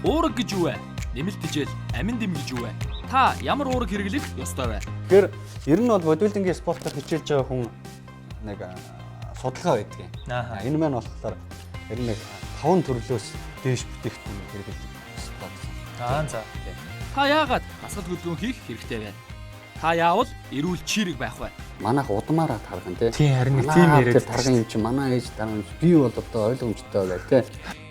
Уураг гэж юу вэ? Нэмэлт хичээл, амин дэм гэж юу вэ? Та ямар уураг хэрэглэх ёстой вэ? Тэгэхээр ер нь бол бодибилдингийн спортоор хичээлж байгаа хүн нэг судалгаа байдаг юм. Энэ маань болохоор ер нь нэг 5 төрлөөс дээш бүтээгдэхүүн хэрэглэх ёстой гэсэн. Аа за. Та яагаад дасгал хөдөлгөөн хийх хэрэгтэй вэ? Та яавал эрүүл чирэг байх вэ? Манайх удмаараа тарган тий. Тийм, харин нэг тийм яриад тэр тарган юм чи манай ээж тарган юм чи би бол одоо ойлгомжтой байл тий.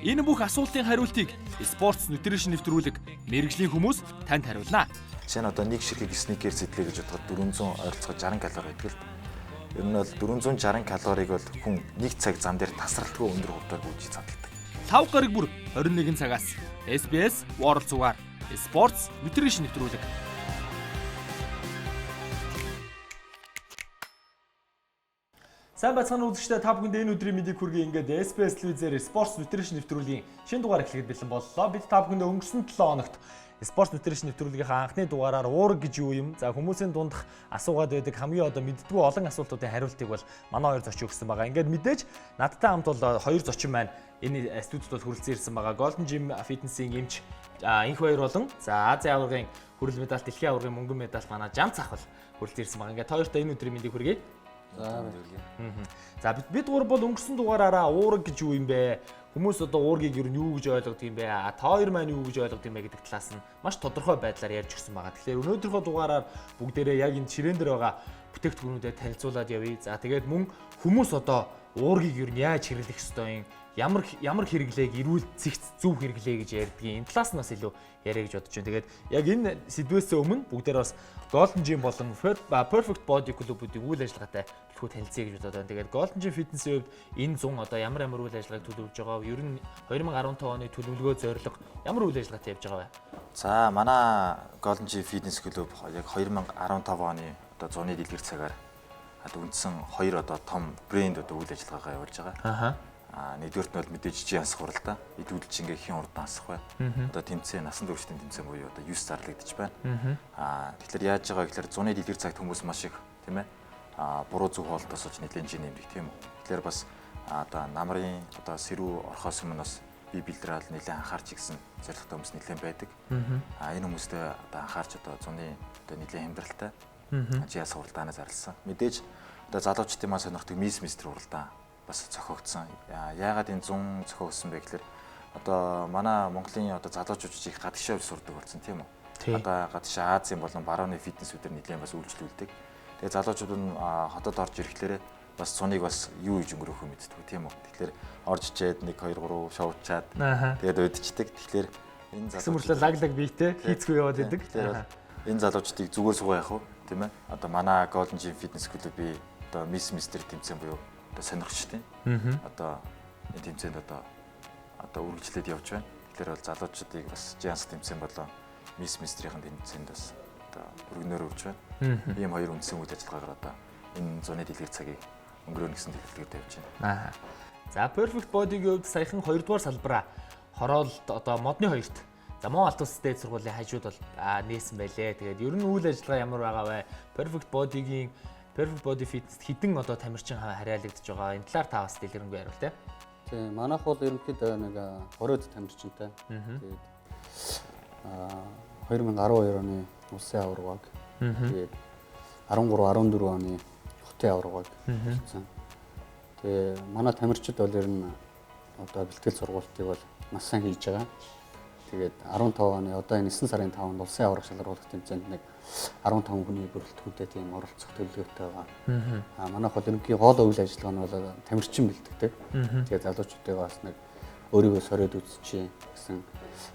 Энэ бүх асуултын хариултыг Sports Nutrition нэвтрүүлэг мэргэжлийн хүмүүс танд хариулнаа. Жишээ нь одоо нэг ширхэг сникерс идлээ гэж бодоход 400 ойролцоогоо 60 калори байдаг л. Ер нь бол 460 калорийг бол хүн нэг цаг зам дээр тасралтгүй өндөр хурдаар гүйж задалдаг. 5 гараг бүр 21 цагаас SBS World зүгаар Sports Nutrition нэвтрүүлэг. Сайн байцгаана үзэгчдээ, та бүхэнд энэ өдрийн мэндийг хүргэе. Ингээд SBS телевизээр Sports Nutrition нэвтрүүлгийн шинэ дугаар эхлэхэд бэлэн боллоо. Бид та бүхэнд өнгөрсөн 7 хоногт Sports Nutrition нэвтрүүлгийнхаа анхны дугаараар уураг гэж юу юм? За, хүмүүсийн дундах асуугаад байдаг хамгийн одоо мэддэггүй олон асуултуудын хариултыг бол манай хоёр зочин өгсөн байгаа. Ингээд мэдээж надтай хамт бол хоёр зочин маань энэ студид бол хүрэлцэн ирсэн байгаа. Golden Gym Fitness-ийн эмч Инх Баяр болон за Азийн аваргын хүрэл медаль, дэлхийн аваргын мөнгөн медаль манай Жам цах бол хүрэлцэн ирсэн байгаа. Ингээд хоёртой энэ өдрийн мэндийг хүргэе. За баярлалаа. За, бид гурав бол өнгөрсөн дугаараараа уураг гэж юу юм бэ? Хүмүүс одоо уургийг ер нь юу гэж ойлгодог юм бэ? А та хоёр маань юу гэж ойлгодог юм бэ гэдэг талаас нь маш тодорхой байдлаар ярьж өгсөн байгаа. Тэгэхээр өнөөдрийнхөө дугаараар бүгдээрээ яг энэ ширээн дээр байгаа бүтээгдэхүүнүүдэд танилцуулаад явъя. За, тэгээд мөн хүмүүс одоо уургийг ер нь яаж хэрэглэх ёстой юм? Ямар ямар хэрэглээг эрүүл зэгц зөв хэрэглээ гэж ярьдгийг энэ талаас нь бас илүү яриа гэж бодож байна. Тэгээд яг энэ сэдвээс өмнө бүгдээр бас Golden Gym болон Perfect Body Club-уудын үйл ажиллагаатай түлхүү танилцъя гэж бодоод байна. Тэгээд Golden Gym Fitness-ийн хувьд энэ 100 одоо ямар ямар үйл ажиллагааг төлөвлөж байгаа вэ? Ер нь 2015 оны төлөвлөгөө зорилго ямар үйл ажиллагаатай явж байгаа вэ? За, манай Golden Gym Fitness Club яг 2015 оны одоо зуны дэлгэр цагаар үндсэн хоёр одоо том брэнд одоо үйл ажиллагаагаа явуулж байгаа. Аа, нэгдүгээрт нь бол мэдээж жижиг хансах хуралдаа. Идэвхжүүлж ингээ хэн урдан хасах вэ? Одоо тэмцээн, насан туршдын тэмцээн буюу одоо 9 зарлагдчих байна. Аа, тэгэхээр яаж байгаа гэхээр зуны дэлгэр цагт хүмүүс маш их тийм ээ. Аа, буруу зөв хоолтоос болж нэлээд жин нэмдэг тийм үү. Тэгэхээр бас одоо намрын одоо сэрүү орхоос өмнө бас бие бэлдрэл нэлээд анхаарч игсэн зорилготой хүмүүс нэлээд байдаг. Аа, энэ хүмүүстэй одоо анхаарч одоо зуны одоо нэлээд хямдралтай жи яс хуралдаанаа зарласан. Мэдээж одоо залуучдын маань сонирхдаг мисс мистер хуралдаа бас зохиогдсон. Яагаад энэ 100 зохиогдсон бэ гэхээр одоо манай Монголын одоо залуучууд их гадагшаа сурдаг болсон тийм үү? Одоо гадагшаа Азийн болон барууны фитнесүүдээр нэлээд бас үйлчлүүлдэг. Тэгээ залуучууд нь хотод орж ирэхлээрээ бас цуныг бас юу хийж өнгөрөөхөө мэддэг тийм үү? Тэгэхээр орж ичээд 1 2 3 шоуучаад тэгээд уйдчихдээ. Тэгэхээр энэ залуучууд лаг лаг биетэй хийцгүй яваад идэг. Тэгэхээр энэ залуучдыг зүгээр суугаа явах уу тийм ээ? Одоо манай Golden Gym Fitness Club-ийн одоо мисс мистер тэмцээн буюу одоо сонирхчдын одоо энэ тэмцээнд одоо үргэлжлээд явж байна. Тэгэхээр бол залуучуудыг бас Жианс тэмцээн болон мисс мистерийн тэмцээнд бас одоо өргөнөөр үрж байна. Ийм хоёр үндсэн үйл ажиллагаагаар одоо энэ зуны дэлгэр цагийг өнгөрөөнө гэсэн төлөвлөгөөтэй тавьж байна. За, Perfect Body-гийн хувьд саяхан 2 дугаар салбараа хороолт одоо модны хоёрт за Мон Алтан улс дээд сургуулийн хажууд бол нээсэн байлээ. Тэгээд ер нь үйл ажиллагаа ямар байгаа вэ? Perfect Body-гийн Perfect Body Fitness хэдэн одоо тамирчин харьяалагдж байгаа. Энэ талаар та бас дэлгэрэнгүй яриул те. Тийм, манайх бол ерөнхийдөө нэг 20 тамирчинтай. Тэгээд 2012 оны улсын аваргаг, тэгээд 13 14 оны хотын аваргаг болсон. Тэгээ манай тамирчид бол ер нь одоо бэлтгэл сургалтыг бол маш сайн хийж байгаа. Тэгээд 15 оны одоо энэ 9 сарын 5-нд улсын аварга шалгаруулах тэмцээнд нэг 15 хүний бүрэлдэхүүнтэй тийм оролцох төлөвлөгөөтэй байгаа. Аа, манайх бол ерөнхий гол үйл ажиллагаа нь бол тамирчин бэлтгэдэг. Тэгээд залуучуудыг бас нэг өөрийгөө сориод үзчихье гэсэн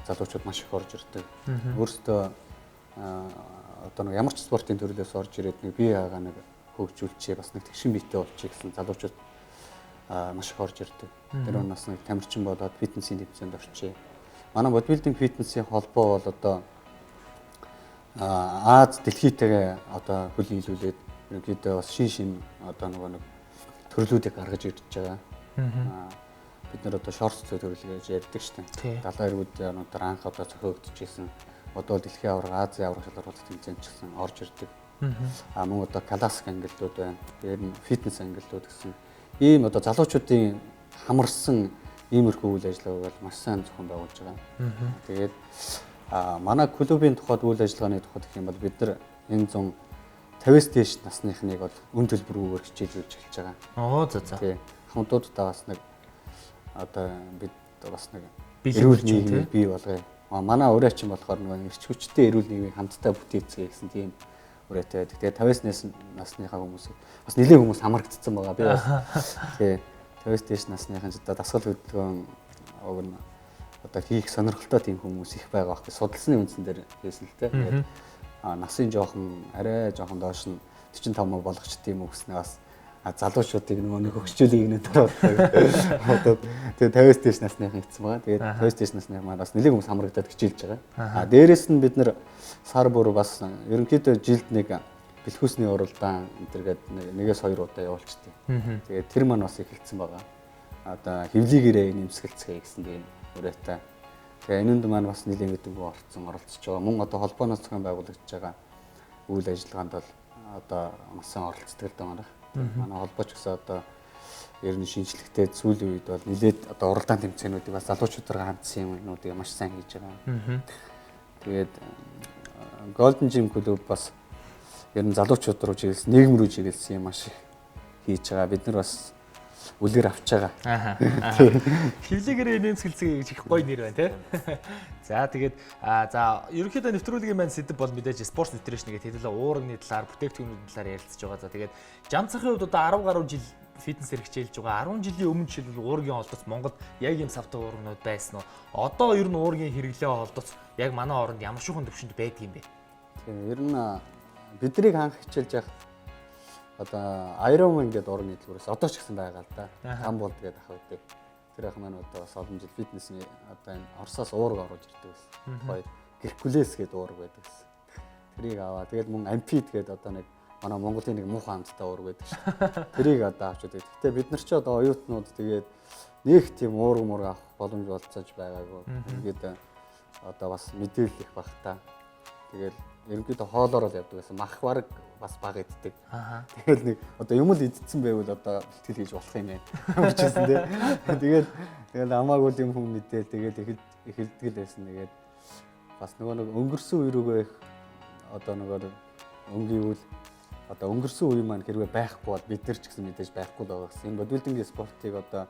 залуучууд маш их орж ирдэг. Өөрсдөө одоо нэг ямар ч спортын төрлөөс орж ирээд нэг бие хаагаа нэг хөгжүүлчихье, бас нэг тэгшин биетэй болчихъя гэсэн залуучууд маш их орж ирдэг. Тэр нь бас нэг тамирчин болоод фитнесийн тэмцээнд орчихъя. Манай бодибилдинг фитнесийн холбоо бол одоо Аз дэлхийтэйгээ одоо хөл нийлүүлээд ерөнхийдөө бас шин одоо нөгөө нэг төрлүүдийг гаргаж ирж байгаа. Бид нар одоо шортс төрөл гэж ярьдаг шүү дээ. Далайн эргүүд өнөөдөр анх одоо зохиогдож исэн. Одоо дэлхийн аварга, Азийн аварга шалгаруулах тэмцээнд ч гэсэн орж ирдэг. А мөн одоо классик ангиллууд байна. Тэр нь фитнес ангиллууд гэсэн ийм одоо залуучуудын хамарсан Иймэрхүү үйл ажиллагааг бол маш сайн зохион байгуулж байгаа. Тэгээд манай клубын тухайд үйл ажиллагааны тухайд гэх юм бол бид нар энэ зун 50-аас дээш насныхныг бол үн төлбөргүйгээр хичээлжүүлж эхэлж байгаа. Оо за за. Тий. Хамтуудаа бас нэг одоо бид бас нэг эрүүл нийгмийг бий болгоё. Манай ураа чинь болохоор нөгөө эрч хүчтэй эрүүл нийгмийг хамтдаа бүтээцгээе гэсэн тийм ураатай байдаг. Тэгээд 50-аас насныхаа хүмүүсийг бас нэлээд хүмүүс хамрагдсан байгаа. Би бас тий 50-аас дээш насныхан ч одоо дасгал хөдөлгөөн уг нь одоо хийх сонирхолтой тийм хүмүүс их байгаа байхгүй. Судалсны үндсэн дээр хийсэн л дээ. Тэгээд насын жоохон арай жоохон доош нь 45 болгочт юм уу гэснээр бас залуучуудыг нөгөө нэг хөгжүүлгийг нэг одоо тэгээд 50-аас дээш насныхан хэвцсэн байгаа. Тэгээд 50-аас дээш насныхан маань бас нэлээд хүмүүс хамрагдаад хичээлж байгаа. А дээрэс нь бид нар сар бүр бас ерөнхийдөө жилд нэг бэлхүүсний уралдаан энэ төр гээд нэгээс хоёр удаа явуулчихдээ. Тэгээд тэр маань бас эхэлсэн байгаа. Одоо хөвлийгээрээ нэмсгэлцгээе гэсэн тийм ураатай. Тэгээ энэнд маань бас нэлээд мэдээгүй орцсон оролцож байгаа. Мөн одоо холбооноос зохион байгуулагдж байгаа үйл ажиллагаанд бол одоо маш сайн оролцдог л даа манайх. Манай холбоо ч гэсэн одоо ер нь шинжлэхтэй сүүлийн үед бол нэлээд одоо уралдаан тэмцээнүүдийг бас залуучуудаараа хандсан юмнуудыг маш сайн хийж байгаа. Тэгээд Golden Gym Club бас ер нь залуучууд руу чиглэсэн, нийгэм рүү чиглэсэн юм маш их хийж байгаа. Бид нар бас үлгэр авч байгаа. Аа. Хөвлөгөөрөө нэмсгэлцгээе гэж их гоё нэр байна тий. За тэгээд за ерөнхийдөө нэвтрүүлгийн маань сэдэв бол мэдээж спорт нутришн гэдэг хэдүүлээ уурганы талаар, бүтээгдэхүүнүүдийн талаар ярилцж байгаа. За тэгээд Жамцахын хувьд одоо 10 гаруй жил фитнесээр хичээлж байгаа. 10 жилийн өмнө жишээлбэл уургийн олдоц Монголд яг ийм савтай уурганууд байсан уу? Одоо ер нь уургийн хэрэглээ олдоц яг манай оронд ямар шухан төвшөнд байдаг юм бэ? Тийм ер нь биднийг анх хичээлж явах одоо Iron Man гэдэг уран нийтлүүрээс одоо ч гэсэн байгаа л да. Хамболд гэдэг ах байдаг. Тэр ах маань одоо бас олон жил фитнесний одоо энэ Оросоос уург оруулж ирдэг байсан. Хоёр Геркулес гэдэг уург байдаг гэсэн. Тэрийг аваа. Тэгэл мөн Ампид гэдэг одоо нэг манай Монголын нэг муухай амттай уург байдаг шүү дээ. Тэрийг одоо авч өгдөг. Гэтэ бид нар ч одоо оюутнууд тэгээд нэг тийм уург мург авах боломж болцоож байгаагүй. Тэгээд одоо бас мэдээлэл их баг та. Тэгэл ерөнхийдөө хоолоор л явдаг байсан. Мах бараг бас бага иддэг. Тэгэл нэг одоо юм л идсэн байвал одоо бэлтгэл хийж болох юм байна. Хүчээсэн тий. Тэгээд тэгэл хамаагүй юм хүн мэдээл тэгэл эхэлдэг л байсан. Тэгээд бас нөгөө нэг өнгөрсөн үе рүүгээ их одоо нөгөө өнгийн үйл одоо өнгөрсөн үе маань хэрвээ байхгүй бол бид нар ч гэсэн мэдээж байхгүй л байгаа гэсэн. Энэ бодибилдингийн спортыг одоо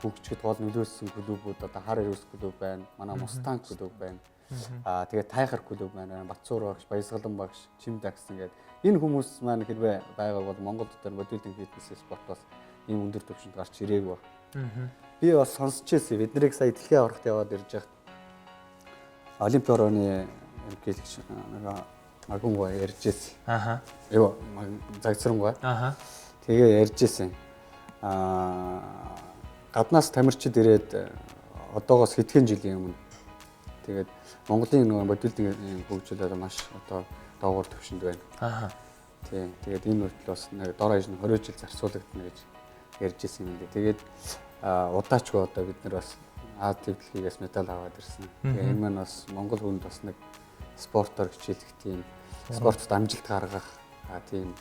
хөгжихэд гол нөлөөлсөн клубүүд одоо Хар Эрүүс клуб байна. Манай Мустанг клуб байна. Аа тэгээд Тайхар клуб маань Батцуур багш, Баясгалан багш, Чимдагс ингээд энэ хүмүүс маань хэрвээ байгааг бол Монголд дээр бодибилдинг фитнес спорт бас ийм өндөр түвшинд гарч ирээгүй баг. Би бас сонсч ирсэн. Бид нарыг сая дэлхийн аваргад яваад ирж байхад Олимпийн орооны ерөнхийлөгч нэг Магунгуй ярьж ирсэн. Аха. Юу Загцрангуй. Аха. Тэгээ ярьж ирсэн. Гаднаас тамирчид ирээд одоогоос хэдхэн жилийн өмнө тэгээд Монголын нөгөө бодибилдинг хөгжил одоо маш одоо доогуур түвшинд байна. Аа. Тийм. Тэгээд энэ хүртэл бас нэг дор хаяж нь 20 жил зарцуулагдана гэж ярьж ирсэн юм лээ. Тэгээд удаачгүй одоо бид нар бас Аз дэлхийгээс медаль аваад ирсэн. Тэгээд энэ маань бас Монгол хүнд бас нэг спортоор хичээлэх тийм спортод амжилт гаргах тийм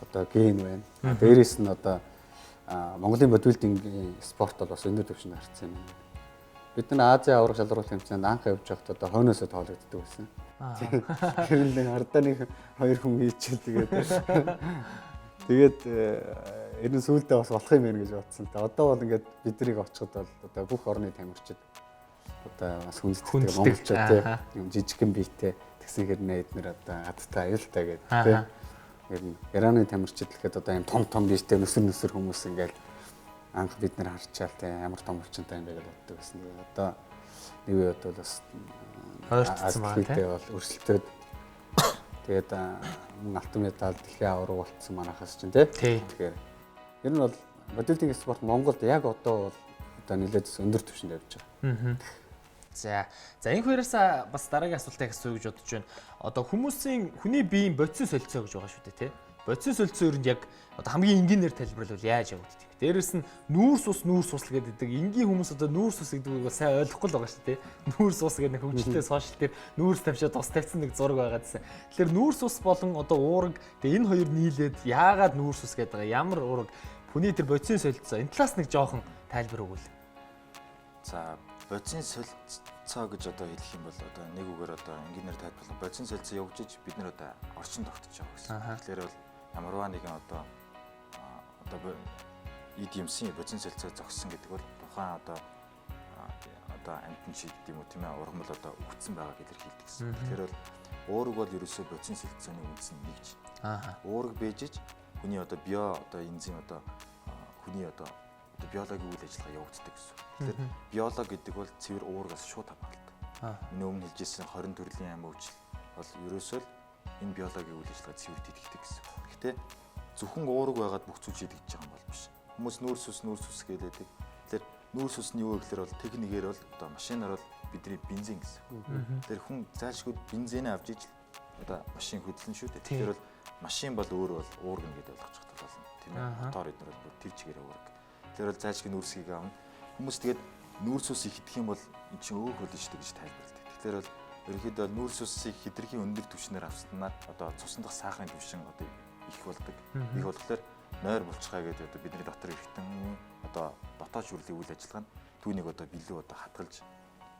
одоо ген байна. Дээрээс нь одоо Монголын бодибилдингийн спорт бол бас өндөр түвшинд гарсан юм байна. Бид нар Азийн аварга шалралт тэмцээнд анх явж байхдаа одоо хойноосоо тоологддог байсан. Тэр нэг ардаа нэг хоёр хүн хийчихэл тэгээд тэгээд ер нь сүүлдээ бас болох юм байна гэж бодсон л та. Одоо бол ингээд биднийг очиход бол одоо бүх орны тамирчид одоо бас хүндэтдэг монголчууд тий юм жижигхэн биетэй тэгсэн хэрнээ эднэр одоо хаттай аюултай гэдэг тий. Ер нь Ираны тамирчид гэхэд одоо юм том том биетэй нүсэр нүсэр хүмүүс ингээд анх бид нар харчаал те ямар том булчинтай юм бэ гэж боддог байсан. Тэгээд одоо нэг үе бол бас ойртсон байна те. Бол өрсөлдөөд тэгээд мөн алтан медаль дэлхийн аварга болцсон манайхаас чинь те. Тэгэхээр ер нь бол бодибилдинг спорт Монголд яг одоо бол одоо нэлээд өндөр түвшинд явж байгаа. За. За энэ хоёроос бас дараагийн асуултыг асууя гэж бодож байна. Одоо хүмүүсийн хүний биеийн бодисын солилцоо гэж байгаа шүү дээ те. Бодисын солилцоо ер нь яг одоо хамгийн энгийнээр тайлбарлавал яаж явагддаг вэ? Дээрээс нь нүүрс ус нүүрс ус гэдэг. Энгийн хүмүүс одоо нүүрс ус гэдэг үгийг бол сайн ойлгохгүй л байгаа шүү дээ. Нүүрс ус гэдэг нэг хөгжилтэй сошиал дээр нүүрс тавьшаад ус тавьсан нэг зураг байгаа гэсэн. Тэгэхээр нүүрс ус болон одоо уураг тэгээ энэ хоёр нийлээд яагаад нүүрс ус гэдэг байгаа? Ямар уураг? Хүний тэр бодисын солилцоо энэ талаас нэг жоохон тайлбар өгвөл. За, бодисын солилцоо гэж одоо хэлэх юм бол одоо нэг үгээр одоо энгийнээр тайлбарлах, бодисын солилцоо явж иж бид нар одоо орчин тогтож байгаа гэсэн. Тэгэхээр бол ямарваа нэгэн одоо одоо эд юмсын бодисын солилцоо зогссон гэдэг бол тухайн одоо одоо амьтан шиг гэдэг юм уу, тийм ээ, ургамал одоо үхсэн байгааг илэрхийлдэг гэсэн. Тэгэхээр бол уураг бол ерөөсөө бодисын солилцооны үндсэн нэгж. Уураг бийжиж хүний одоо био одоо энзим одоо хүний одоо биологийн үйл ажиллагаа явагддаг гэсэн. Тэгэхээр биологи гэдэг бол цэвэр уургаас шууд хамааралтай. Миний өмнө хэлжсэн 20 төрлийн ам өвчл бол ерөөсөө л энэ биологийн үйл ажиллагаа цэвэр идэхдэг гэсэн. Гэхдээ зөвхөн уураг байгаад бүх зүйл шийдэгдэж байгаа юм бол биш. Хүмүүс нүүрс ус нүүрс ус гэлээдэг. Тэгэхээр нүүрс ус нь юу вэ гэхээр бол техникээр бол одоо машинаар бол бидний бензин гэсэн. Тэгэхээр хүн зайлшгүй бензинээ авч ижил одоо машин хөдлөн шүү дээ. Тэгэхээр бол машин бол өөр бол уурган гэдээ ойлгочих болно. Тийм ээ. Мотор эднэр бол тэр чигээр уурга. Тэгэхээр бол зайлшгүй нүүрсгийг авна. Хүмүүс тэгээд нүүрс усыг хидэх юм бол эн чинь өөх болно шүү дээ гэж тайлбарладаг. Тэгэхээр бол ерөнхийдөө нүүрс усыг хитрхийн өндөр түвшнээр авснаар одоо цусан дах сахарын түвшин одоо их болдог. Их болохоор нойр булчхаа гэдэг одоо бидний дотор эргэтэн одоо дотоод шүрлийн үйл ажиллагаа нь түүнийг одоо билүү одоо хадгалж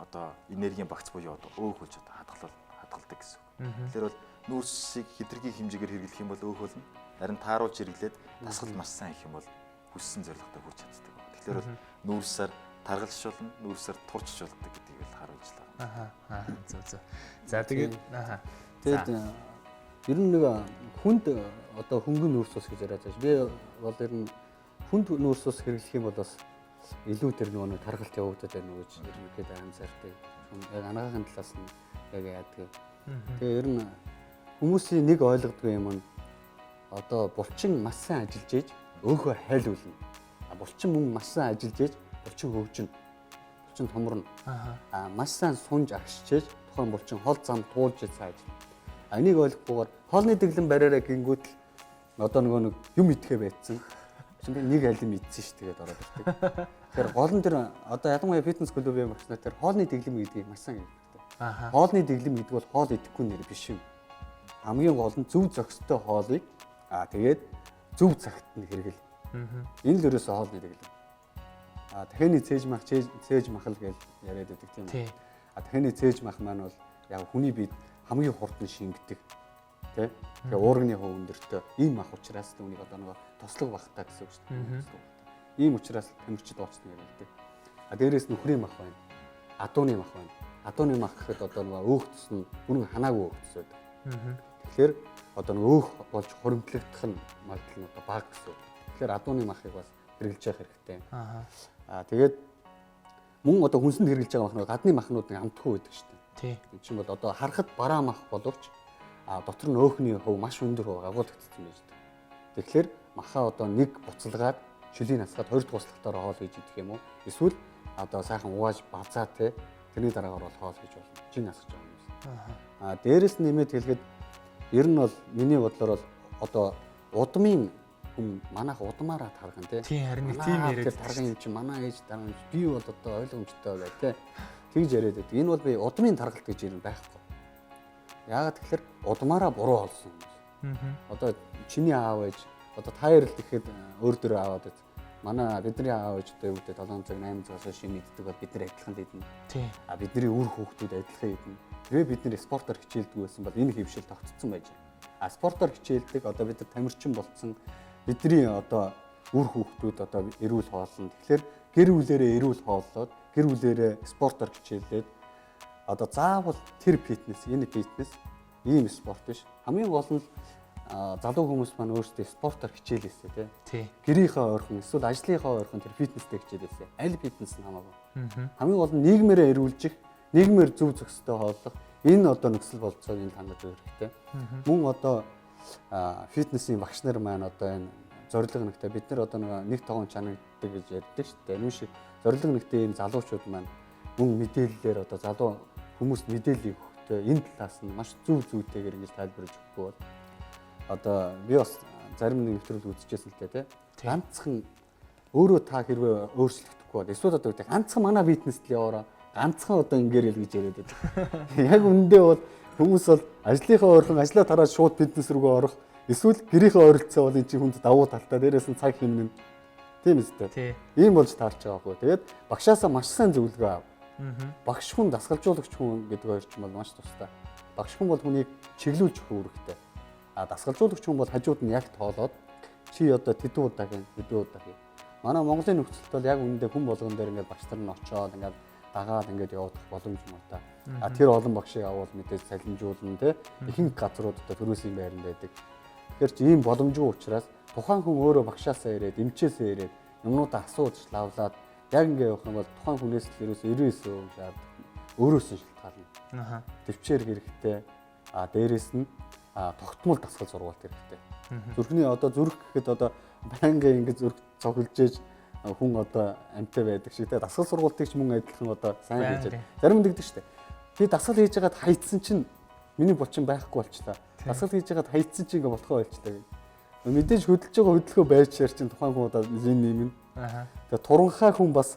одоо энергийн багц буюу одоо өөх болж одоо хадгалдаг гэсэн үг. Тэгэхээр бол нүүрсийг хитрхийн хэмжээгээр хэрэглэх юм бол өөх болно. Харин тааруулж хэрэглээд дасгал маш сайн их юм бол хүссэн зорилготой хүрч чаддаг. Тэгэхээр бол нүүрсээр таргалж болно, нүүрсээр турчж болдог гэдгийг л харуулж л байгаа. Зөв зөв. За тэгээд тэгээд ер нь нэг хүнд одоо хөнгөн нүүрс ус гэж яриад байж. Би бол ер нь хүнд нүүрс ус хэрэглэх юм бол бас илүү тэр нөгөө нэг таргалт явагдаад байна уу гэж ерөнхийдөө анзаардаг. Яг анагаахын талаас нь яг яадаг. Тэгээ ер нь хүмүүсийн нэг ойлгодгүй юм нь одоо булчин маш сайн ажиллаж ээж өөхөө хайлуулна. А булчин мөн маш сайн ажиллаж ээж булчин хөгжинэ. Булчин томорно. А маш сайн сунж агшиж ээж тухайн булчин хол зам туулж сайн ажиллана. А энийг ойлгохгүйгээр хоолны дэглэм бариараа гингүүт л одоо нөгөө нэг юм идэхэ байцсан. Чинь нэг алим идсэн ш тэгээд ороод ирдэг. Тэгэхээр гол нь тэр одоо ялангуяа фитнес клубын багш нар тэр хоолны дэглэм гэдгийг маш сайн хэлдэг. Хоолны дэглэм гэдэг бол хоол идэхгүй нэр биш юм. Хамгийн гол нь зөв зохистой хоолыг тэгээд зөв цагт нь хэрэгэл. Энэ л ерөөсөө хоолны дэглэм. А дахины цээж мах цээж махал гэж яриад байдаг тийм үү. А дахины цээж мах маань бол яг хүний биед хамгийн хурдан шингэдэг. Тэ? Тэгээ уурганы хувь өндөртөө ийм мах учраас түүнийг одоо нөгөө тослог багтаа гэсэн үг шүү дээ. Ийм учраас тамирчид ууцна гэдэг. А дээрээс нөхрийн мах байна. Адууны мах байна. Адууны мах гэхэд одоо нөгөө өөх тус нь бүрэн ханаагүй өөх тус байдаг. Тэгэхээр одоо нөгөө өөх болж хуримтлагдах нь магадлал нь одоо бага гэсэн үг. Тэгэхээр адууны махыг бас хэрэглэж явах хэрэгтэй. Аа тэгээд мөн одоо хүнсэнд хэрэглэж байгаа махнууд гадны махнууд нэг амтгүй байдаг шүү дээ. Тийм. Энд чинь бол одоо харахад бараа мах боловч дотор нь өөхний хувь маш өндөр хувь агуулгдсан байж байгаа. Тэгэхээр махаа одоо нэг буцалгаад шүлийн асгаад 20 дахь услахтаар хоол хийж идэх юм уу? Эсвэл одоо сайхан угааж базаа те тэрний дараагаар бол хоол хийж болно. Жин асгаж байгаа юм. Аа дээрэс нэмээд хэлэхэд ер нь бол миний бодлоор бол одоо удмын хүн манайх удмаараа тарган те. Тийм харин нэг тийм яриад тарган юм чи манай ээж тарган юм чи би бол одоо ойлгомжтой гэх те. Тэгж яриад байдаг. Энэ бол би удмын таргалт гэж ер нь байхгүй. Яагаад тэгэхээр удмаараа буруу олсон хүмүүс. Одоо чиний аав ээж одоо та хоёр л гэхэд өөр дөрөө аваад байц. Манай бидний аав ээж одоо юу гэдэг 7 цаг 8 цагаас хойш юм иддэг бол бид нар адилхан идэнэ. Тийм. А бидний үр хүүхдүүд адилхан идэнэ. Тэрээ бид нар спортоор хичээлдэг байсан бол энэ хэвшил тогтцсон байж байна. А спортоор хичээлдэг одоо бид нар тамирчин болцсон бидний одоо үр хүүхдүүд одоо эрүүл хооллоно. Тэгэхээр гэр бүлээрээ эрүүл хооллоод гэр бүлээрээ спортоор хичээлээд одоо заавал тэр фитнес, энэ фитнес ийм спорт биш. Хамгийн гол нь залуу хүмүүс маань өөрсдөө спортоор хичээлээсэй тий. Гэрийнхээ ойрхон эсвэл ажлынхаа ойрхон тэр фитнестэй хичээлээсэй. Аль фитнес нь хамаагүй. Хамгийн гол нь нийгмээрээ эрүүлжих, нийгмээр зөв зохистой хооллох энэ одоо нөхцөл болцоог энэ хангаж өгөх хэрэгтэй. Мөн одоо фитнесийн багш нар маань одоо энэ зорилго нэгтэй бид нар одоо нэг тогон чанагддаг гэж ярьдаг шүү дээ. Энэ шиг зорилго нэгтэй ийм залуучууд маань мөн мэдээллээр одоо залуу хүмүүст мэдээлэл өгөхдөө энэ талаас нь маш зөв зүйтэйгээр ингэж тайлбарлаж өгөхгүй бол одоо би бас зарим нэг нэвтрүүлэг үзчихсэн л дээ тий. Ганцхан өөрөө та хэрвээ өөрчлөгдөхгүй бол эсвэл одоо гэдэг ганцхан манай фитнест л яваараа ганцхан одоо ингээрэл гэж яриад байдаг. Яг үндэ бол хүмүүс бол ажлынхаа ойрхон ажлаа тараад шууд фитнес рүүгээ орох эсвэл гэрийнхээ ойролцоо бол энэ чинь хүнд давуу талтай дээрээс нь цаг хэмнэн. Тийм үстэй. Ийм болж таарч байгаа хгүй. Тэгээд багшаасаа маш сайн зөвлөгөө ав. Багш хүн, дасгалжуулагч хүн гэдэг хоёр чинь бол маш тустай. Багш хүн бол хүнийг чиглүүлж өгөх үүрэгтэй. А дасгалжуулагч хүн бол хажууд нь яг тоолоод чи одоо тэдэн удаа хийн, тэдэн удаа хий. Манай Монголын нөхцөлд бол яг үүндээ хүн болгон дээр ингээд багш нар нь очоод ингээд дагаад ингээд явуулах боломж юм уу та. А тэр олон багшийг авал мэдээж цалинжуулна те. Ихэнх газрууд одоо төрөөсийн байранд байдаг. Тэгэхээр чи ийм боломжгүй учраас тухайн хүн өөрөө багшаасаа ирээд, эмчээсээ ирээд юмнуудаа асууж лавлаад яг ингээд явах юм бол тухайн хүнээс л ерөөсөө 99% шаарддаг. Өөрөөс нь шалтгаална. Төвчээр хэрэгтэй. А дээрэс нь тогтмол дасгал сургуулт хэрэгтэй. Зүрхний одоо зүрх гэхэд одоо байнгын ингээд зүрх цогцолж ээж хүн одоо амьтай байдаг шиг те, дасгал сургуултыг ч мөн адилхан одоо сайн хийж байгаа. Зарим нэгдэг штэ. Би дасгал хийж байгаад хайцсан чинь миний булчин байхгүй болчлаа. Дасгал хийж байгаад хайцсан чинь ингээ болохоо болчлаа гэх. Мэдээж хөдөлж байгаа хөдөлгөө байж шаар чинь тухайн хүн одоо зин нэмнэ. Тэгээ туранхаа хүн бас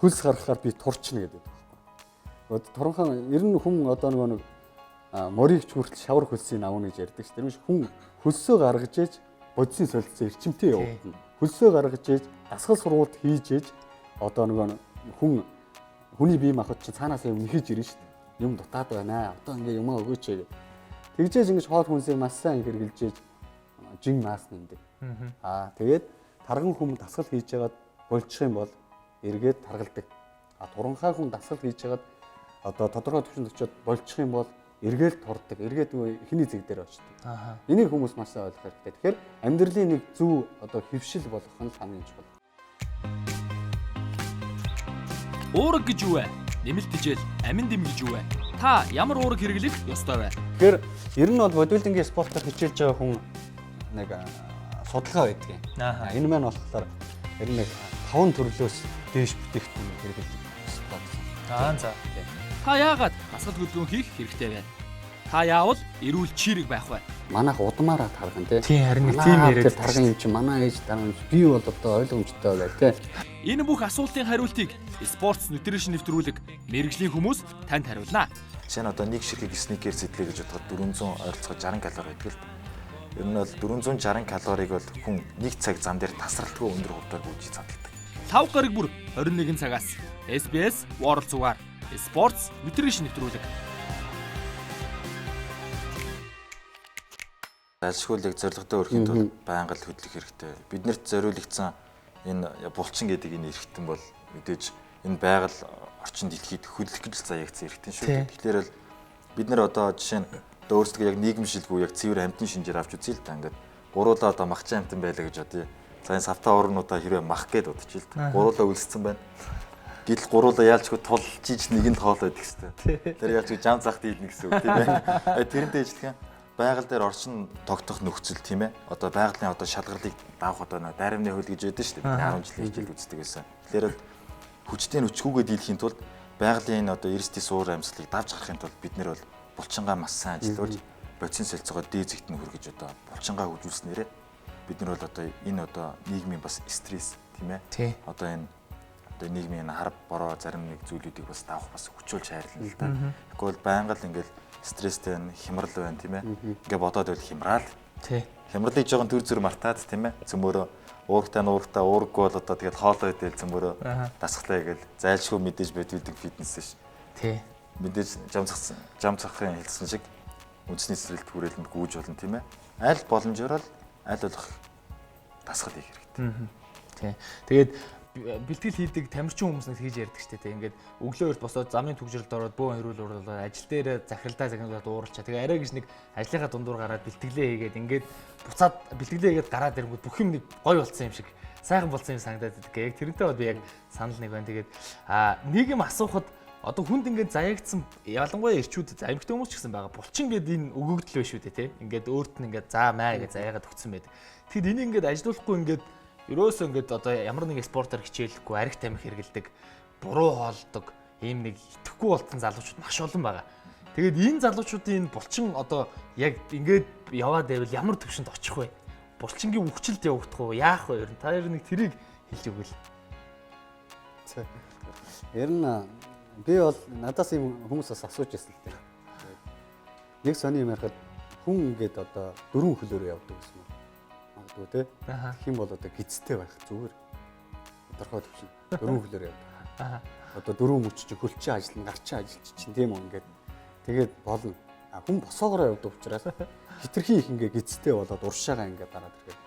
хөлс гаргахаар би турчна гэдэг байхгүй. Туранхаа ер нь хүн одоо нөгөө нэг морийг ч хүртэл шавар хөлсийг авна гэж ярьдаг ш. Тэр биш хүн хөлсөө гаргаж ээж бодисын солилцоо эрчимтэй явагдана. Хөлсөө гаргаж ээж дасгал сургуульд хийж ээж одоо нөгөө хүн хүний бие махбод чинь цаанаас юм нэхэж ирнэ шүү дээ. Юм дутаад байна. Одоо ингээ юмаа өгөөч гэх. Тэгжээж ингэж хоол хүнсийг маш сайн хэрэглэж ээж жин мас нэмдэг. Аа тэгээд тарган хүн дасгал хийж байгаад болчих юм бол эргээд таргалдаг. А туранхай хүн дасгал хийж байгаад одоо тодорхой түвшинд очиод болчих юм бол эргээл турдаг. Эргээд нөгөө эхний зэг дээр очдог. Энийг хүмүүс маш сайн ойлгох хэрэгтэй. Тэгэхээр амьдралын нэг зөв одоо хэвшил болгох нь хамгийн чухал. Уураг гэж юу вэ? Нэмэлт хичээл, амин дэм гэж юу вэ? Та ямар уураг хэрэглэх ёстой вэ? Тэгэхээр ер нь бол бодибилдингийн спортоор хичээлж байгаа хүн нэг судалгаа байдаг юм. Энэ маань болохоор ер нь нэг 5 төрлөөс дээш бүтээгдэхүүн хэрэглэх ёстой гэсэн. Аа за. Та яагаад дасгал хөдөлгөөн хийх хэрэгтэй вэ? Та яавал эрүүл чирэг байх вэ? Манайх удмаараа тарган тий. Тийм харин нэг тийм яриад тарган юм чи манай ээж тарган юм чи би бол одоо ойлгомжтой байл тий. Энэ бүх асуултын хариултыг Sports Nutrition нэвтрүүлэг мэргэжлийн хүмүүс танд хариулна. Жишээ нь одоо нэг ширхэг сникер сэтлээ гэж бодоход 400 ойролцоогоо 60 калори байдаг л. Ер нь бол 460 калорийг бол хүн нэг цаг зам дээр тасралтгүй өндөр хурдаар гүйж задалдаг. 5 гараг бүр 21 цагаас SBS World зүгаар Sports Nutrition нэвтрүүлэг. Альшгүй л яг зорилготой өрхийн тулд байнга л хөдлөх хэрэгтэй. Биднэрт зориулагдсан энэ булчин гэдэг энэ эрхтэн бол мэдээж энэ байгаль орчин дэлхийд хөдлөх гэж заяагдсан эрхтэн шүү дээ. Тэгэхээр л бид нар одоо жишээ нь одоо өөрсдөө яг нийгэмшилгүй яг цэвэр амьтны шинжээр авч үзье л та. Ингээд гуруулаа одоо махчин амьтан байлаа гэж бодъё. За энэ савтаа урнуудаа хэрвээ мах гээд бодчих л та. Гуруулаа үлссэн байна. Гэтэл гуруулаа яалчгүй тулж иж нэг нь тоол байдаг хэвээр. Тэр яалчгүй жам захт ийднэ гэсэн үг тийм ээ. Тэрнтэй ижилхэн байгаль дээр орчин тогтох нөхцөл тийм ээ. Одоо байгалийн одоо шалгарлыг давах одоо дайрамны хууль гэж байдаг шүү дээ. 10 жилийн хичээл үздэг байсан. Тэгэхээр л хүчтэй нүчгүүгээ дийлэхийн тулд байгалийн энэ одоо эрсдийн суур амьсгалыг давж гарахын тулд бид нэр бол булчингаа маш сайн ажилуулж бодисын солилцоогоо дээд зэгт нь хүргэж одоо булчингаа хөгжүүлснээрээ бид нар бол одоо энэ одоо нийгмийн бас стресс тийм ээ. Одоо энэ одоо нийгмийн харав бороо зарим нэг зүйлүүдийг бас давах бас хүчүүлж хайрлана л да. Тэгэхгүй бол байнга л ингээл стресстэй байна, хямрал байна тийм ээ. Ингээ бодоод байл хямраал. Тий. Хямралыг жоохон төр зүр мартаад тийм ээ. Цөмөрөө уурагтай нуурагтай уураггүй бол одоо тэгэл хоолоо идэл цөмөрөө дасглаа гэл зайлшгүй мэдээж бодибилдинг фитнес ш. Тий. Мэдээж жам цахын хэлсэн шиг үндэсний цэцэрлэгт хүрээлэнд гүйж болно тийм ээ. Аль боломжоор л аль болох дасгал хийх хэрэгтэй. Тий. Тэгээд бэлтгэл хийдэг тамирчин хүмүүс нэг хийж ярьдаг штэ тий. Ингээд өглөө эрт босоод замын түгжрэлд ороод бөөн хэрүүл уруулаад ажил дээр захиралдаа захирлаад ууралчаа. Тэгээ арай гэж нэг ажлынхаа дундуур гараад бэлтгэлээ хийгээд ингээд буцаад бэлтгэлээ хийгээд гараад ирэнгүүт бүх юм нэг гоё болсон юм шиг сайхан болсон юм санагдаад байдаг. Яг тэрнтэй бол би яг санал нэг байна. Тэгээд нэг юм асуухад одоо хүнд ингээд заяагдсан ялангуяа эрчүүд эмэгтэй хүмүүс ч гэсэн байгаа. Булчин гээд энэ өгөгдөл биш үү те. Ингээд өөрт нь ингээд заа маа гэж заяагаад өгсөн байдаг. Тэгэхэд энийг ингээд ажилуулахгүй ингээд ерөөсөө ингээд одоо ямар нэгэн спортоор хичээлэхгүй, арх тамхи хэрэгэлдэг, буруу хоолдог, ийм нэг итгэхгүй болтон залуучууд маш олон байгаа. Тэгээд энэ залуучуудын энэ булчин одоо яг ингээд яваад байвал ямар төвшөнд очих вэ? Булчингийн өвчлөлт явагдах уу? Яах вэ? Ер нь та ер нь тэрийг хэлж өгвөл. Ер нь би бол надаас ийм хүмүүс бас асууж байсан л дээ. Нэг сони юм ярихад хүн ингээд одоо дөрвөн хөлөөрөө явдаг гэсэн юм. Магадгүй те. Тэгэх юм бол одоо гизтэй байх зүгээр. Тодорхой төвшин. Дөрвөн хөлөөр явдаг. Одоо дөрвөн мөч чинь хөлчин ажиллана, гарчин ажиллаж чинь тийм үү ингээд тэгээд болно. А хүн босоогороо явдаг учраас хитрхи их ингээ гизтэй болоод уршаага ингээ дараад ирэхэд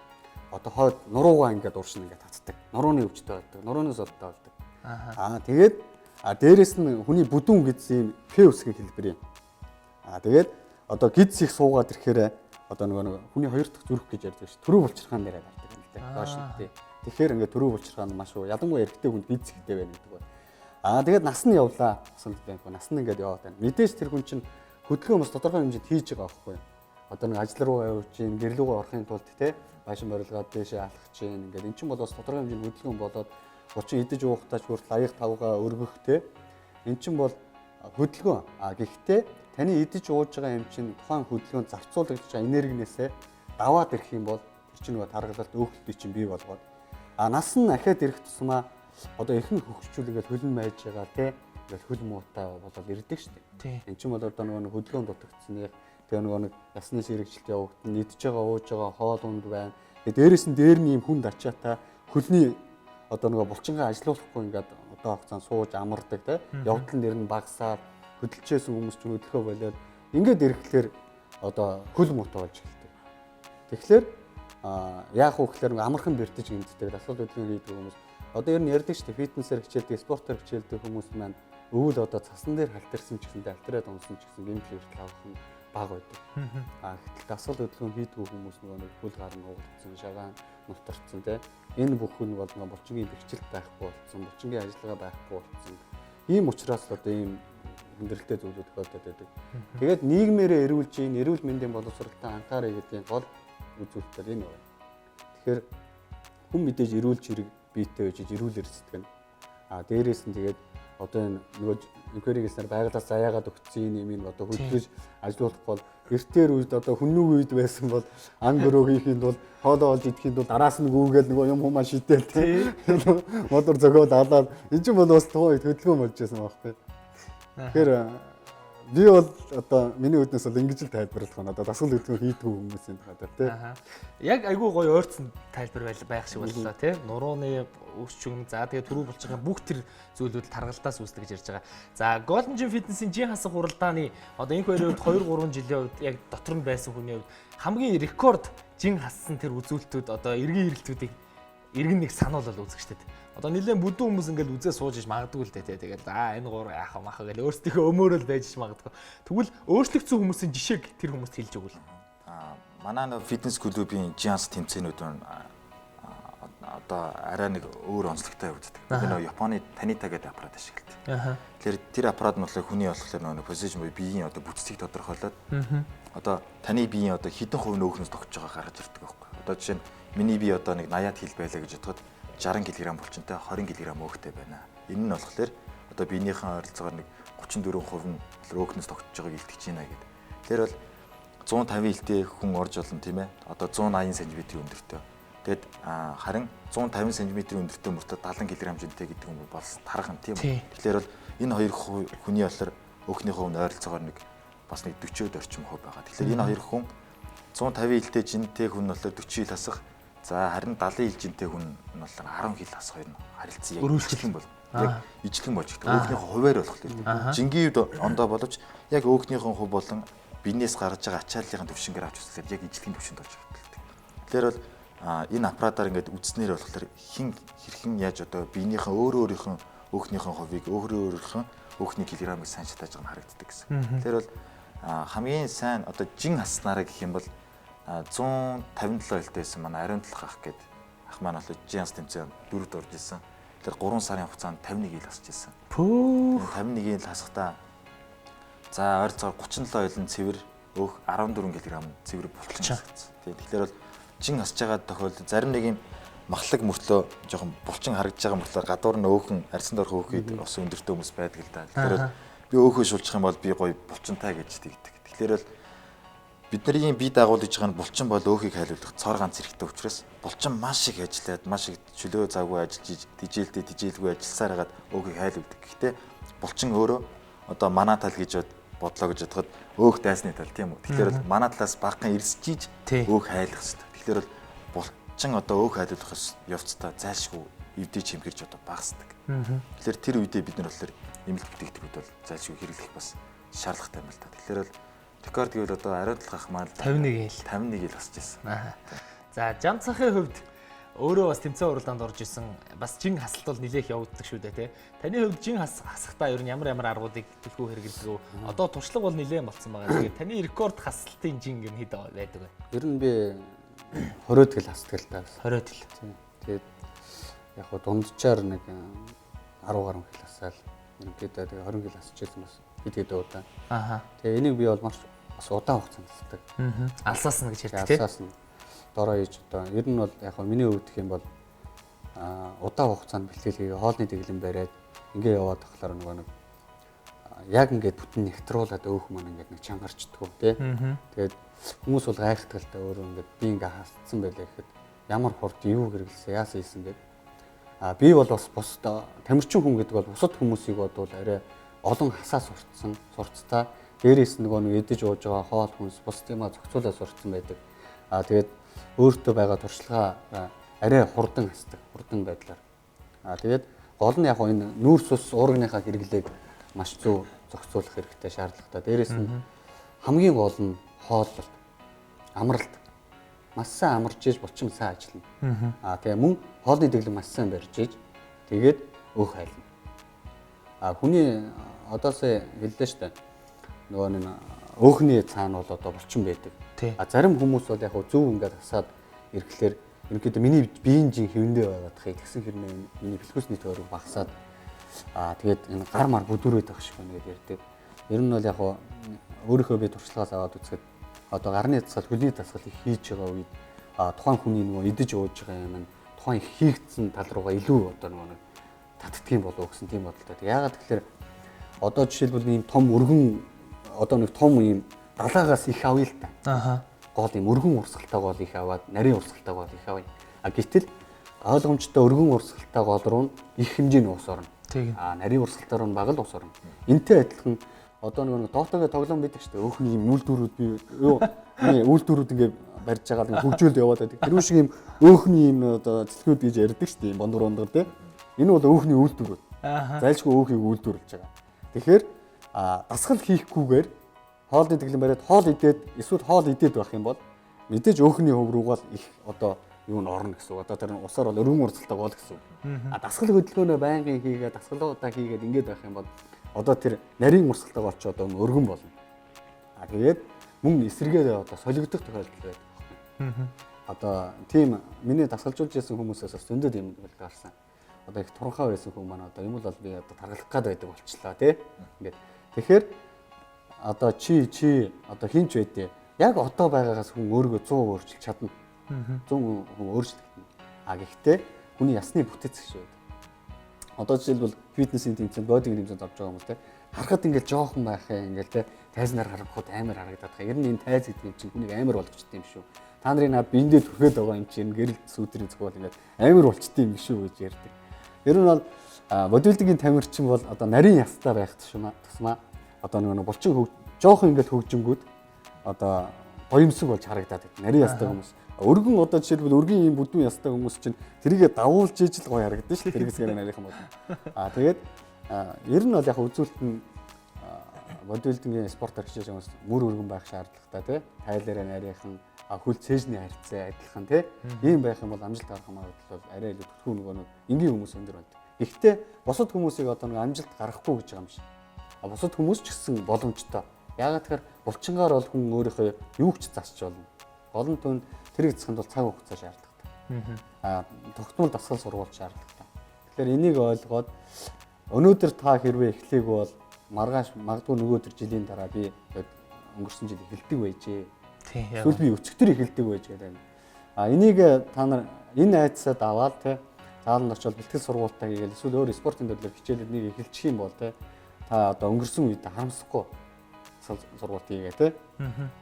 одоо хойд нуруугаа ингээд урш нь ингээд татдаг. Нурууны өвчтэй болдог, нурууны султай болдог. Аа тэгээд дээрэс нь хүний бүдүүн гиз ийм П үсгийн хэлбэр юм. Аа тэгээд одоо гиз их суугаад ирэхээр одоо нөгөө хүний хоёр дахь зүрх гэж ярьдаг ш. Төрөв булчирхаан дээрээ гардаг юм л дээ. Доош нь тий. Тэгэхээр ингээд төрөв булчирхаан маш уу. Ялангуяа эрэгтэй хүнд гиз ихтэй байна гэдэг бол. Аа тэгээд нас нь явлаа. Асуулт байхгүй. Нас нь ингээд яваад байна. Мэдээж тэр хүн чинь хөдөлгөөн бас тодорхой хэмжээнд хийж байгаа байхгүй юу? Одоо нэг ажил руу явж чинь, гэр рүүгээ орохын тулд те байшин барилгаад дээшээ алхах чинь ингээд эн чинь бол бас тодорхой хэмжээнд хөдөлгөөн болоод булчин идэж уухтаач хүртэл аяг тавгаа өргөх те эн чинь бол хөдөлгөөн. А гэхдээ таны идэж ууж байгаа юм чинь тухайн хөдөлгөөнд зарцуулагдж байгаа энергинээсээ даваад ирэх юм бол тэр чинь нөгөө таргалалт өөхөлтийг чинь бий болгоод а нас нь ахиад ирэх тусмаа одоо ихэнх хөгжчүүл ингээд хөлн майж байгаа те ингээд хөл муутай болоод ирдэг шүү дээ. Эн чинь бол одоо нөгөө хөдөлгөөн дутагдсаных тэгээ нөгөө нэг ясны сэрэгжилт явагдана, идж байгаа ууж байгаа хоол унд байна. Тэгээ дээрэс нь дээр нь юм хүнд ачаатай хөлний одоо нөгөө булчингаа ажилуулахгүй ингээд одоо хугацаанд сууж амардаг те явдал нэр нь багасаад хөдөлчээсэн хүмүүс чинь хөдөлгөө болоод ингээд ирэхлээр одоо хөл муутай болж эхэлдэг. Тэгэхээр яах вэ гэхээр амархан бэртэж гэмтдэг дасгал хөдөлгөөн хийдэг хүмүүс одоо ер нь ярьдаг шүү дээ, фитнесээр хичээлдэг, спортоор хичээлдэг хүмүүс маань өвөл одоо цасан дээр халтарсан ч гэсэндээ алтраад унсан ч гэсэн гэмтэл эртэл авах нь бага байдаг. А гэтэл дасгал хөдөлгөөн хийдгүү хүмүүс нөгөө нэг хөл гар нь угдсан, шагаан нутарцсан те. Энэ бүхэн бол нөгөө булчингийн бэхжилт байхгүй болсон, булчингийн ажиллагаа байхгүй болсон. Ийм учраас л одоо ийм хүндрэлтэй зүйлүүд тохиолдоод байдаг. Тэгээд нийгмээрээ эрүүлж ийн, эрүүл мэндийн боловсролтой анхаарай гэдгийн гол үзүүлэлтээр энэ байна. Тэгэхээр хүн мэдээж эрүүл чирэг биетэй байж эрүүлэр сэтгэнэ. А дээрээс нь тэгээд одоо энэ нөгөө инквери гэснээр байгалаас заяагаад өгсөн энэ юм одоо хөдөлгөж ажилуулах бол эртээр үед одоо хүннүг үед байсан бол ан гөрөө хийхийн тулд хоолоо олж идэхийн тулд араас нь гүүгээл нөгөө юм хумаа шидээл тий модор зөгөөл алаад энэ чинь бол бас тухайн үед хөдөлгөөн болж байсан байхгүй. Тэгэхээр би бол одоо миний үүднээс бол ингэж л тайлбарлах байна. Одоо дасгал хөдөлгөөн хийдгүү хүмүүсийн тухай тий. Яг айгүй гоё ойрцсон тайлбар байх шиг боллоо тий. Нурууны өсчүн, за тэгээ түрүү болж байгаа бүх тэр зүйлүүд таргалдаас үүсдэг гэж ярьж байгаа. За Golden Gym Fitness-ийн жин хасах хуралдааны одоо энэ хоёрын хувьд 2 3 жилийн хувьд яг дотор нь байсан хүний хувьд хамгийн рекорд жин хассан тэр үзүүлэлтүүд одоо эргэн ирэлтүүдийг эргэн нэг сануулал үзэгчдэд. Одоо нэлээд бүдүүн хүмүүс ингээл үзээ сууж иж магадгүй л дээ тий. Тэгэл энэ гур яах мах гэл өөрсдийнхөө өмөөрөл байж иж магадгүй. Тэгвэл өөрчлөгдсөн хүмүүсийн жишээг тэр хүмүүст хэлж өгвөл. Манай нэг фитнес клубын жин хас тэмцээнүүд нь одоо арай нэг өөр онцлогтой явагддаг. Бид нэг Японы Танита гэдэг аппарат ашигладаг. Тэгэхээр тэр аппарат нь болохоор хүний болохоор нөгөө position буюу биеийн одоо бүтцийг тодорхойлоод одоо таны биеийн одоо хэдэн хувь нөөхнөөс тогтож байгаа гаргаж ирдэг байхгүй. Одоо жишээ нь миний бие одоо нэг 80 кг байлаа гэж бодоход 60 кг булчинтай 20 кг өөхтэй байна. Энэ нь болохоор одоо биенийхэн ойролцоогоор нэг 34% нь өөхнөөс тогтож байгааг илтгэж байна гэдэг. Тэгэхээр бол 150 илтэй хүн орж олон тийм ээ. Одоо 180 см өндөртэй. Тэгэд харин 150 см өндөртэй мөртөө 70 кг жинтэй гэдэг юм бол тархан тийм үү. Тэгэхээр бол энэ хоёр хүний болохоор өөхний хувь нь ойролцоогоор нэг бас нэг 40-од орчим хувь байгаа. Тэгэхээр энэ хоёр хүн 150 илтэй жинтэй хүн нь болохоор 40 ил хасах. За харин 70 ил жинтэй хүн нь болохоор 10 хил хасах хоёр нь харилцан яг ижилхэн бол яг ижилхэн болж ирдэг. Өөхнийхөө хувиар болохоор жингийн үед ондоо боловч яг өөхнийхөө хувь болон биенээс гарч байгаа ачааллын төвшингээр авч үзэхээр яг ижилхэн төвшөнд болж ирдэг. Тэгэхээр бол энэ аппаратаар ингээд үзснээр болохоор хин хэрхэн яаж одоо биенийхээ өөрөө өөрийнхөө өөхнийхөө хувийг өөрөө өөрийнхөө өөхний килограммыг сайн шатааж байгаа нь харагддаг гэсэн. Тэгэхээр бол хамгийн сайн одоо жин хаснараа гэх юм бол 157 илтэй байсан манай ариун талах ах гээд ах маань бол жин хас тэмцээн дөрөвд орж исэн. Тэгэхээр 3 сарын хугацаанд 51 ил хасж исэн. 51 ил хасахдаа за ойролцоогоор 37 ил нь цэвэр өөх 14 кг цэвэр булчин хасагдсан. Тэгэхээр бол жин хасж байгаа тохиолдолд зарим нэг юм махлаг мөртлөө жоохон булчин харагдж байгаа мөртлөө гадуур нь өөхөн арьсан дорх өөхөд бас өндөртэй хүмүүс байдаг л да. Тэгэхээр бол би өөхөө шулчих юм бол би гоё булчинтай гэж тэгдэг. Тэгэхээр бол бидний бие дагуулж байгаа нь булчин бол өөхийг хайлуулах цор ганц хэрэгтэй учраас булчин маш их ажиллаад маш их чөлөө завгүй ажиллаж тижээлдээ тижээлгүй ажилласаар хагаад өөхийг хайлуулдаг. Гэхдээ булчин өөрөө одоо манай тал гэж бодлоо гэж бодоход өөх дайсны тал тийм үү. Тэгэхээр бол манай талаас багахан эрсжиж өөх хайлах хэрэгтэй. Тэгэхээр бол булчин одоо өөх хайлуулах явцдаа зайлшгүй эвдэж чимхэрч одоо багасдаг. Тэгэхээр тэр үедээ бид нар болохоор нэмэлт бүтээгдэхүүн бол зайлшгүй хэрэглэх бас шаардлагатай юм л та. Тэгэхээр бол рекорд гэвэл одоо ариун талхах маань 51 хэл. 51 хэл басж ирсэн. За, Жамцахын хувьд өөрөө бас тэмцээн уралдаанд орж исэн. Бас жин хасалт бол нилээх явагддаг шүү дээ, тий. Таны хувьд жин хасахдаа ер нь ямар ямар аргуудыг төлхөө хэрэглэдэг вэ? Одоо туршлага бол нилээн болцсон байгаа. Тэгээд таны рекорд хасалтын жин гэн хэд байдаг вэ? Ер нь би 20 тэл хасдаг л та. 20 тэл. Тэгээд яг хуу дунджаар нэг 10 гаруй хэл хасаал. Ерөнхийдөө тэгээд 20 хэл хасч ирсэн бас хэд хэд удаа. Аха. Тэгээ энийг би бол маш бас удаан хугацаанд хасдаг. Алсаас нь гэж ярьдаг тий. Алсаас нь дороо хийж одоо ер нь бол яг миний хувьд гэх юм бол удаан хугацаанд бэлтгэл хийгээ хоолны дэглэм бариад ингээ яваад тахлаар нөгөө нэг яг ингээд бүтэн нэгтруулаад өөх маань ингээд нэг чангарчдгүү тий. Тэгээд хүмүүс бол гайхдаг л та өөрөө ингээд би ингээ хасцсан байлаа гэхэд ямар хурд юу хэрэглэсэн яасан хийсэн гэд. А би бол бас бусд тамирчин хүн гэдэг бол бусад хүмүүсийг бодвол арай олон хасаа сурцсан сурцтай дээрээс нөгөө нэг идэж ууж байгаа хоол хүнс бусд юмаа зохицуулаад сурцсан байдаг. А тэгээд өөртөө байгаа туршлагаа арай хурдан хасдаг, хурдан байдлаар. А тэгээд гол нь яг энэ нүүрс ус уургийнхаа хэрэглээг маш зөв зохицуулах хэрэгтэй шаардлагатай. Дээрээс нь хамгийн гол нь хооллолт, амралт. Маш сайн амарч иж булчин сайн ажиллана. А тэгээ мөн хоолны дэглэм маш сайн барьж иж тэгээд өөх хайлна. А хүний одоосоо хэллээ шүү дээ. Нөгөө нэг өөхний цаана бол одоо булчин байдаг. А зарим хүмүүс бол яг зөв ингээд хасаад ирэхлээр ерөнхийдөө миний биеийн жин хэвэндээ байгаад хай тэгсэн хэрнээ миний бэлхүүсний тойрог багасаад тэгээд энэ гар мар бүдүүрээд байх шиг байна гэдээ ярьдаг. Ер нь бол яг өөрийнхөө би туршлагаас аваад үзэхэд одоо гарны дасгал, хөлний дасгал их хийж байгаа үед тухайн хүний нөгөө идэж ууж байгаа юм нь тухайн хийгдсэн тал руугаа илүү одоо нөгөө нэг татдгийн болов гэсэн тийм бодолтой. Яагаад гэхээр одоо жишээлбэл ийм том өргөн одоо нэг том ийм далаагаас их авъя л та. Аха. Гол ийм өргөн урсгалтай гол их аваад, нарийн урсгалтай гол их авъя. А гэтэл ойлгомжтой өргөн урсгалтай гол руу их хэмжээний ус орно. А нарийн урсгалтай руу бага л ус орно. Энтэй адилхан одоо нэг Дотагийн тоглоом байдаг шүү дээ. Өөхний ийм үйлдвэрүүд би юу үйлдвэрүүд ингээ барьж байгаа л хөгжөөлд яваад байдаг. Тэр шиг ийм өөхний ийм одоо цэлхүүд гэж ярьдаг шүү дээ. Ийм бондор бондор тий. Энэ бол өөхний үйлдвэрүүд. Зайлшгүй өөхийг үйлдвэрлэж байгаа. Тэгэхээр дасгал хийхгүйгээр хоолны дэглэм бариад хоол идээд эсвэл хоол идээд байх юм бол мэдээж өөхний хөв рүүгээ л их одоо юу н орно гэсэн үг. Одоо тэр усаар бол өргөн урсгалтай гол гэсэн үг. А дасгал хөдөлгөөнөө байнгын хийгээд дасгалуудаа хийгээд ингээд байх юм бол одоо тэр нарийн урсгалтай гол чи одоо өргөн болно. А тэгээд мөн эсрэгээр одоо солигдох тохиолдол байдаг. Одоо тийм миний дасгалжуулж байсан хүмүүсээс бас зөндөө тийм гарсан. Одоо их туранхай байсан хүн маань одоо юм л бол би одоо таргалах гад байдаг болчлаа тий. Ингээд тэгэхээр одоо чи одоо хинч байдээ. Яг одоо байгаагаас хүн өөрийгөө 100 өөрчилж чадна. 100 хүн өөрчлөгдөнө. А гэхдээ хүний ясны бүтэц гэж байдаг. Одоо жишээлбэл фитнесийн тэмцээнд, бодигийн тэмцээнд орж байгаа хүмүүс те. Харахад ингээл жоохон байх юм ингээл те. Тайзнаар харахад амар харагдаад байгаа. Ер нь энэ тайз гэдэг юм чинь хүнийг амар болгочтой юм шүү. Та нарын над биендээ түрхээд байгаа юм чинь гэрэл сүүтрийн зохиол ингээд амар болчтой юм шүү гэж ярьдаг. Ер нь бол бодибилдингийн тамирчин бол одоо нарийн ястай байх тусмаа одоо нэг булчин жоохон ингээл хөгжингүүд одоо гоёмсог болж харагдаад байдаг. Нарийн ястай хүмүүс. Өргөн одоо жишээлбэл өргөн ийм бүдүүн ястай хүмүүс чинь тэрийгэ давуулж ижил гоё харагдана шүү. Тэр хэсгээр нарийнхан болно. Аа тэгээд ер нь бол яг үзүүлэлт нь бодибилдингийн спортоор хичээж байгаа хүмүүс мөр өргөн байх шаардлагатай тий. Тайлаараа нарийнхан хөл цээжний харьцаа адилхан тий. Ийм байх юм бол амжилт гарах магадлал бол арай илүү түлхүү нөгөө нэг энгийн хүмүүс өндөр байдаг. Гэхдээ бусад хүмүүсийг одоо нэг амжилт гаргахгүй гэж байгаа юм шиг. А бусад хүмүүс ч гэсэн боломжтой. Яагаад тэгэхээр булчингаар бол хүн өөрийнхөө юу ч засч болно. Гол нь түн тэрийг засахын тулд цаг хугацаа шаардлагатай. Аа тогтмол дасгал сургууль шаардлагатай. Тэгэхээр энийг ойлгоод өнөөдөр та хэрвээ эхлэегүй бол маргааш магадгүй нөгөө төр жилийн дараа би өнгөрсөн жил эхэлдэг байжээ. Эсвэл би өчигдөр эхэлдэг байж гэдэг. А энийг та нар энэ айдсаа даваад те зааланд очиод бэлтгэл сургуультаа хийгээл эсвэл өөр спортын төрлөөр хичээлээд нэг эхэлчих юм бол те та одоо өнгөрсөн үед харамсахгүй сургуульт хийгээ те.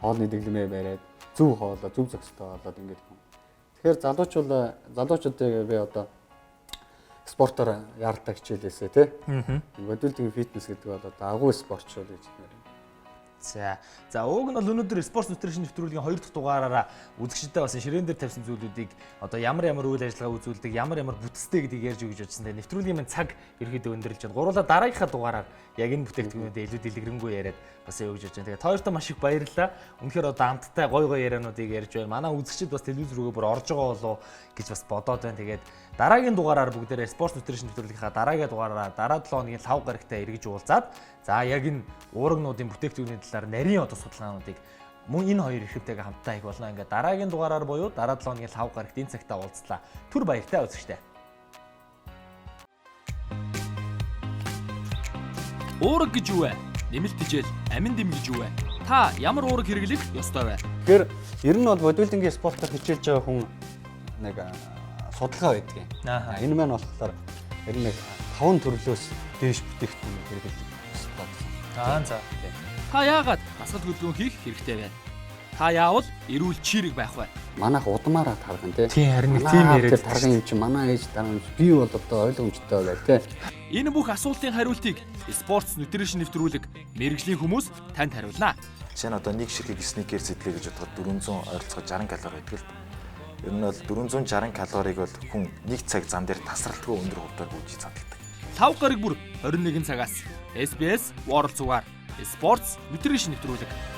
Хоолны дэглэмээ бариад зөв хоолоо зөв зохистой хоолоод ингээд. Тэгэхээр залуучуудыг би одоо спортоор яаралтай хичээлээсээ те. Бодибилдинг фитнес гэдэг бол одоо агуу спорт шүү гэж хэлмээр. За. За ууг нь бол өнөөдөр Sports Nutrition нэвтрүүлгийн 2 дахь дугаараараа үзэгчдэд бас ширээн дээр тавьсан зүйлүүдийг одоо ямар ямар үйл ажиллагаа үзүүлдэг, ямар ямар бүтцтэй гэдгийг ярьж өгч бодсон. Тэгээ нэвтрүүлгийн минь цаг ерөөдөө өндөрлөж байна. Гурлаа дараагийнхаа дугаараар яг энэ бүтээгдэхүүнүүдээ илүү дэлгэрэнгүй яриад бас явж бодож байна. Тэгээ та хоёртоо маш их баярлалаа. Үнэхээр одоо амттай гой гой яриануудыг ярьж байна. Манай үзэгчид бас телевиз рүүгээ бүр орж байгаа болов гэж бас бодоод байна. Тэгээд дараагийн дугаараар бүгдээрээ Sports Nutrition нэвтрүүлгийнхаа дараагийн дугаараараа дараа 7 хоногийн лав гарагтай эргэж уулзаад за яг энэ уурагнуудын бүтээгдэхүүний талаар нарийн одоо судалгаануудыг мөн энэ хоёр эрхэмтэйгээ хамтдаа хийх болно. Ингээд дараагийн дугаараар буюу дараа 7 хоногийн лав гарагт энэ цагтаа уулзлаа. Түр баяртай үзэгчтэй. Уураг гэж юу вэ? Нэмэлт хичээл, амин дэм гэж юу вэ? Та ямар уураг хэрэглэх ёстой вэ? Тэгэхээр ер нь бол бодибилдингийн спортоор хичээлж байгаа хүн нэг судалгаа байдаг юм. Энэ маань болохоор ер нь нэг 5 төрлөөс дээш бүтээгдэхүүн хэрэглэх ёстой гэсэн. Аа за. Та яагаад дасгал хөдөлгөөн хийх хэрэгтэй вэ? Та яавал эрүүл чирэг байх вэ? Манайх удмаараа тарган тий. Тийм, харин нэг тийм яриад тарган юм чи манай ээж тарган юм чи би бол одоо ойлгомжтой байл тий. Энэ бүх асуултын хариултыг Sports Nutrition нэвтрүүлэг мэргэжлийн хүмүүс танд хариулнаа. Жишээ нь одоо нэг ширхэг сникерс идлээ гэж бодоход 400 ойролцоогоо 60 калори байдаг л да. Ер нь бол 460 калорийг бол хүн нэг цаг зам дээр тасралтгүй өндөр хурдаар гүйж задалдаг. Лав гараг бүр 21 цагаас SBS World зүгаар Sports Nutrition нэвтрүүлэг.